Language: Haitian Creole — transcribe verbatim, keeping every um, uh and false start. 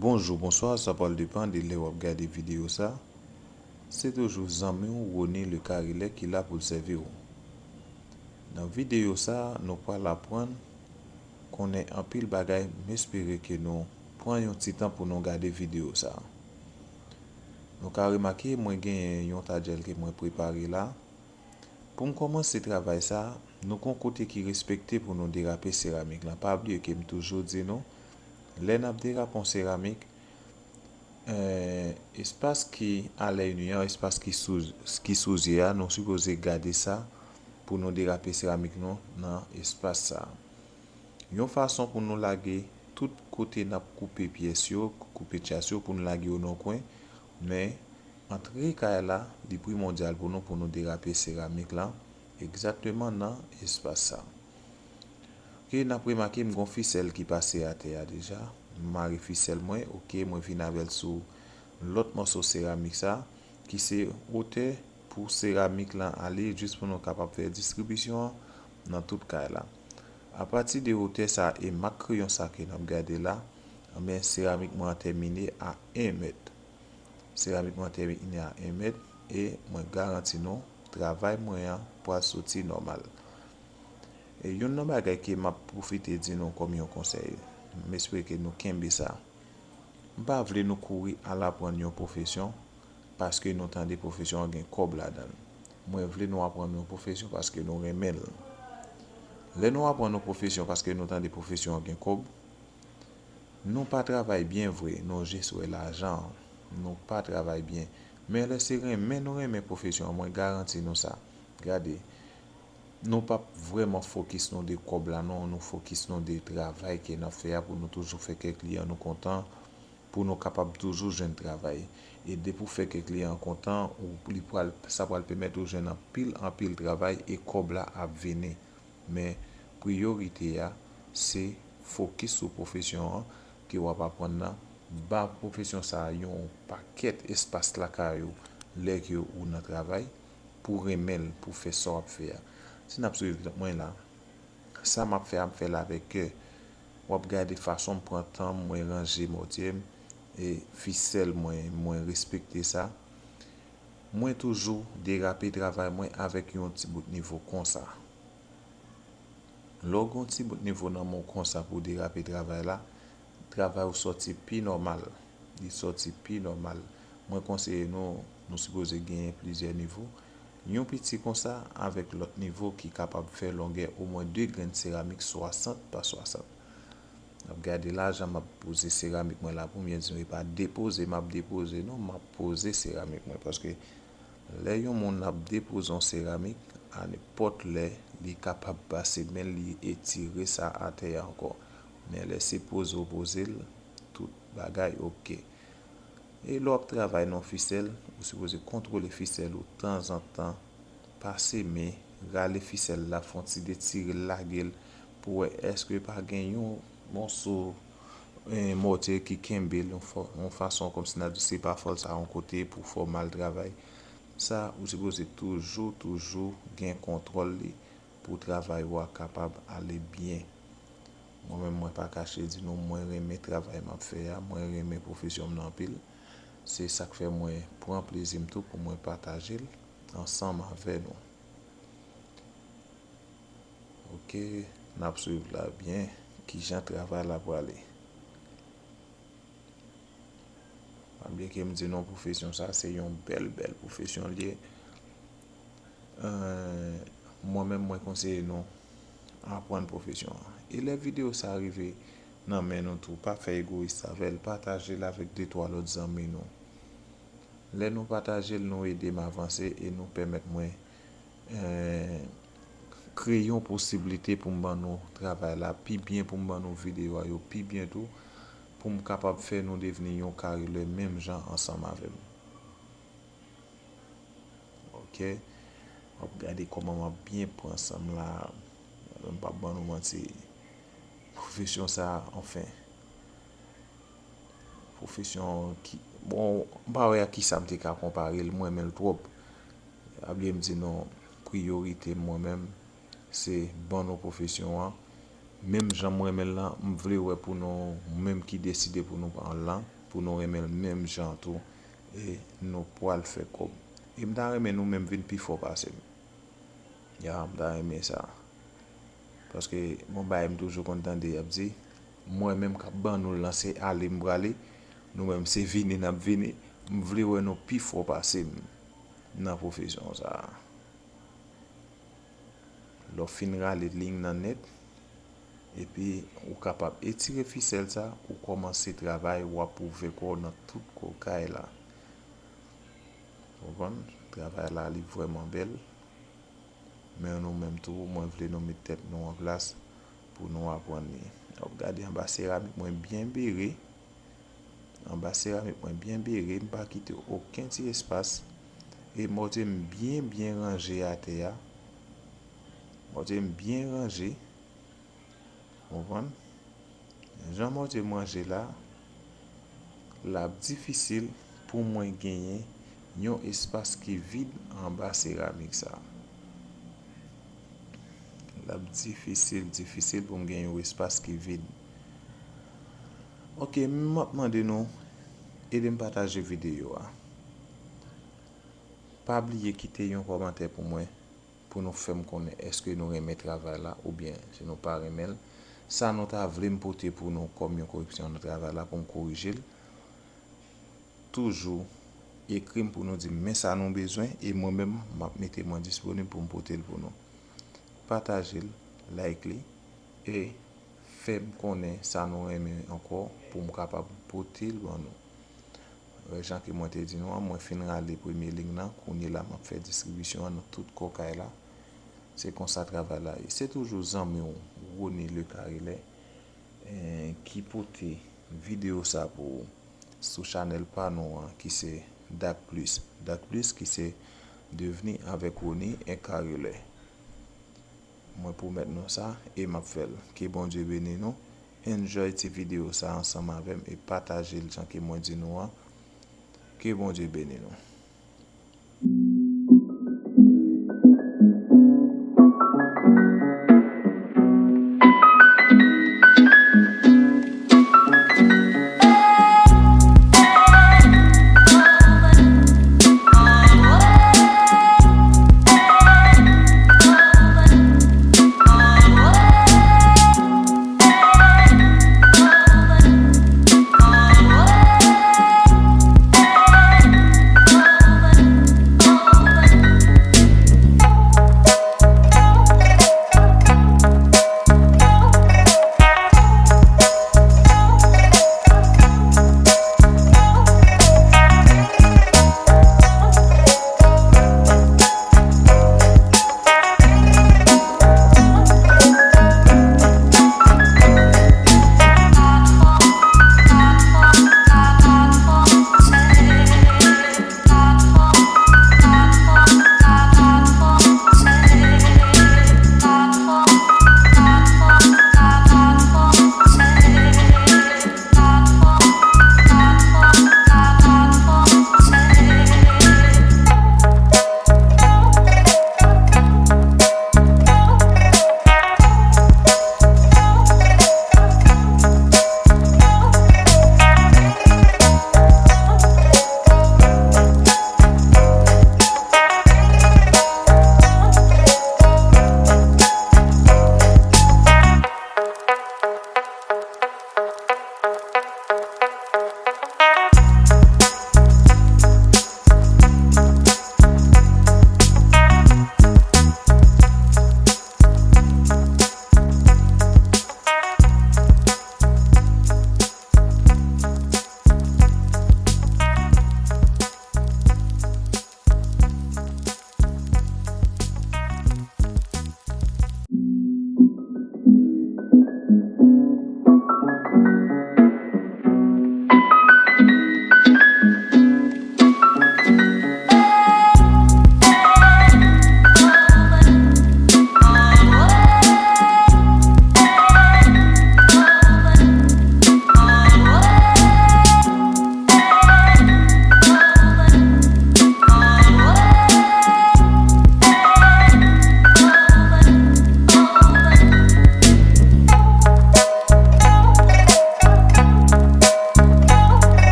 Bonjou, bonswa, sa pral depann de lè w ap gade videyo sa. Se toujou zanmi w, Rony Le Carillet, ki la pou l sèvi w. Nan videyo sa, nou pral aprann konnen anpil bagay. M espere ke nou pran yon ti tan pou nou gade videyo sa. Nou ka remake, mwen genyen yon tadjèl ke mwen prepare la. Pou m kòmanse travay sa, nou gon kote ki respekte pou nou derape seramik lan. Pa bliye ke m toujou di nou, lè n ap derape yon seramik, eh, espas ki a lèy nu an, espas ki sou, ki sou zye a, nou sipoze gade sa pou nou derape seramik nou nan espas sa. Yon fason pou nou lage tout kote n ap koupe pyès yo, koupe tchas yo pou nou lage yo nan kwen, men antre kay la, li primòdyal pou nou, pou nou derape seramik lan, egzakteman nan espas sa. Ok, n ap remake m gon fisèl ki pase atè a deja. M mare fisèl mwen, ok, mwen vin avè l sou lòt mòso seramik sa, ki se wotè pou seramik lan ale, jis pou nou kapab fè distribisyon an nan tout kay la. Apati de wotè sa e mak kreyon sa ke n ap gade la, anben, seramik mwen an tèmine a en mèt. Seramik mwen an tèmine a en mèt e mwen garanti nou, travay mwen an pral soti nòmal. E youn nan bagay ke m ap pwofite di nou kòm yon konsèy, m espere ke nou kenbe sa. M pa vle nou kouri al aprann yon pwofesyon paske nou tande pwofesyon an gen kòb ladan l. Mwen vle nou aprann yon pwofesyon paske nou renmen l. Lè nou aprann yon pwofesyon paske nou tande pwofesyon an gen kòb, nou pa travay byen vre, nou jis wè lajan an. Nou pa travay byen. Men lè se renmen nou renmen pwofesyon an, mwen garanti nou sa. Gade, nou p ap vrèman fokis nou de kòb la non, nou fokis nou de travay ke n ap fè a pou nou toujou fè kè kliyan nou kontan, pou nou kapab toujou jwenn travay. E depi w fè kè kliyan an kontan, ou, li pral, sa pral pèmèt ou jwenn anpil, anpil travay e kòb la ap vini. Men priyorite a, se fokis sou pwofesyon an ke w ap aprann nan. Ba pwofesyon sa a yon pakèt espas lakay ou lè ke ou nan travay, pou renmen l, pou fè sa w ap fè a. Si n ap swiv mwen la, sa m ap fè a, m fè l avèk kè. W ap gade fason m pran tan m, mwen ranje mòtye m, e fisèl mwen, mwen respekte sa. Mwen toujou derape travay mwen avèk yon ti bout nivo konsa. Lè w gen yon ti bout nivo nan men w konsa pou w derape travay la, travay ou sòti pi nòmal. Li sòti pi nòmal. Mwen konseye nou, nou sipoze genyen plizyè nivo. Yon piti konsa avèk lòt nivo ki kapab fè longè omwen de grenn seramik swasant pa swasant. N ap gade la, jan m ap poze seramik mwen la pou m byen di nou, e pa depoze m ap depoze, non, m ap poze seramik mwen. Paske lè yon moun ap depoze yon seramik, a nenpòt lè, li kapab pase men l, li etire sa atè a ankò. Men lè se poze w poze l, tout bagay oke. E lè w ap travay nan fisèl, ou sipoze kontwole fisèl ou tanzantan, pase men, rale fisèl la, fè yon ti detire l, lage l, pou wè èske pa gen yon mòso, eh, mòtye ki kenbe l yon fò-, yon fason kòmsi n ap di se pa fòl sa yon kote pou fè w mal travay. Sa, ou sipoze toujou, toujou gen kontwòl li pou travay ou a kapab ale byen. Mwen menm, mwen pa kache di nou, mwen renmen travay m ap fè a, mwen renmen pwofesyon m nan anpil. Se sa k fè mwen pran plezi m tou pou mwen pataje l ansanm avè nou. Ok, n ap swiv la byen, kijan travay la prale. Pa bliye ke m di nou pwofesyon sa, se yon bèl, bèl pwofesyon l ye. Eh, mwen menm, mwen konseye nou aprann pwofesyon an. E lè videyo sa rive nan men nou tou, pa fè egoyis avè l, pataje l avèk de twa lòt zanmi nou. Lè nou pataje l, nou ede m avanse e nou pèmèt mwen, eh, kreye yon posiblite pou m ban nou travay la pi byen, pou m ban nou videyo a yo pi byen tou, pou m kapab fè nou devni yon karilè menm jan ansanm avè m. Ok. W ap gade kòman m ap byen pran san m la. M p ap ban nou manti. Pwofesyon sa, anfen. Pwofesyon ki, bon, m pa wè a kisa m te ka konpare l, m renmen l twòp. Pa bliye m di nou, priyorite m mwen menm, se ban nou pwofesyon an, Menm jan m renmen l lan, m vle wè pou nou menm ki deside pou nou pran l lan, pou nou renmen l menm jan tou, e nou pwal fè kòb. E m ta renmen nou menm vin pi fò pase m. Ya, m ta renmen sa. Paske bon bagay m toujou konn tande y ap di, mwen menm k ap ban nou l lan se ale m prale, nou menm se vini n ap vini. M vle wè nou pi fò pase m nan pwofesyon sa a. Lè w fin rale liy nan nèt, epi ou kapab etire fisèl sa, ou kòmanse travay, w ap pwouve kò w nan tout kò kay la. Konprann? Travay la, li vrèman bèl. Men nou menm tou, mwen vle nou met tèt nou an plas pou nou aprann li. W ap gade anba seramik mwen byen bere. Anba seramik mwen byen bere, m pa kite okenn ti espas. E mòtye m byen, byen ranje atè a. Mòtye m byen ranje. Konprann? Jan mòtye m ranje la, l ap difisil pou mwen genyen yon espas ki vid anba seramik sa. L ap difisil, difisil pou m gen yon espas ki vid. Ok, m ap mande nou, ede m pataje videyo a. Pa bliye kite yon kòmantè pou mwen, pou nou fè m konnen èske nou renmen travay la oubyen si nou pa renmen l. Sa nou ta vle m pote pou nou kòm yon koreksyon nan travay la pou m korije l. Toujou ekri m pou nou di m men sa nou bezwen e mwen menm m ap mete mwen disponib pou m pote l pou nou. Pataje l, like li e fè m konnen sa nou renmen ankò pou m kapab pote l ban nou. Jan ke mwen te di nou an, mwen fin rale premye liy nan, kounye la m ap fè distribisyon an nan tout kò kay la. Se konsa travay la ye. Se toujou zanmi w, Rony Le Carrelais, eh, ki pote videyo sa pou ou sou chanèl pa nou an, ki se Dak Plus. Dak Plus ki se Devni avèk Rony e Carrelais. Mwen pwomèt nou sa e m ap fè l. Ke Bondye beni nou. Enjoy ti videyo sa ansanm avè m e pataje l jan ke mwen di nou an. Ke Bondye beni nou.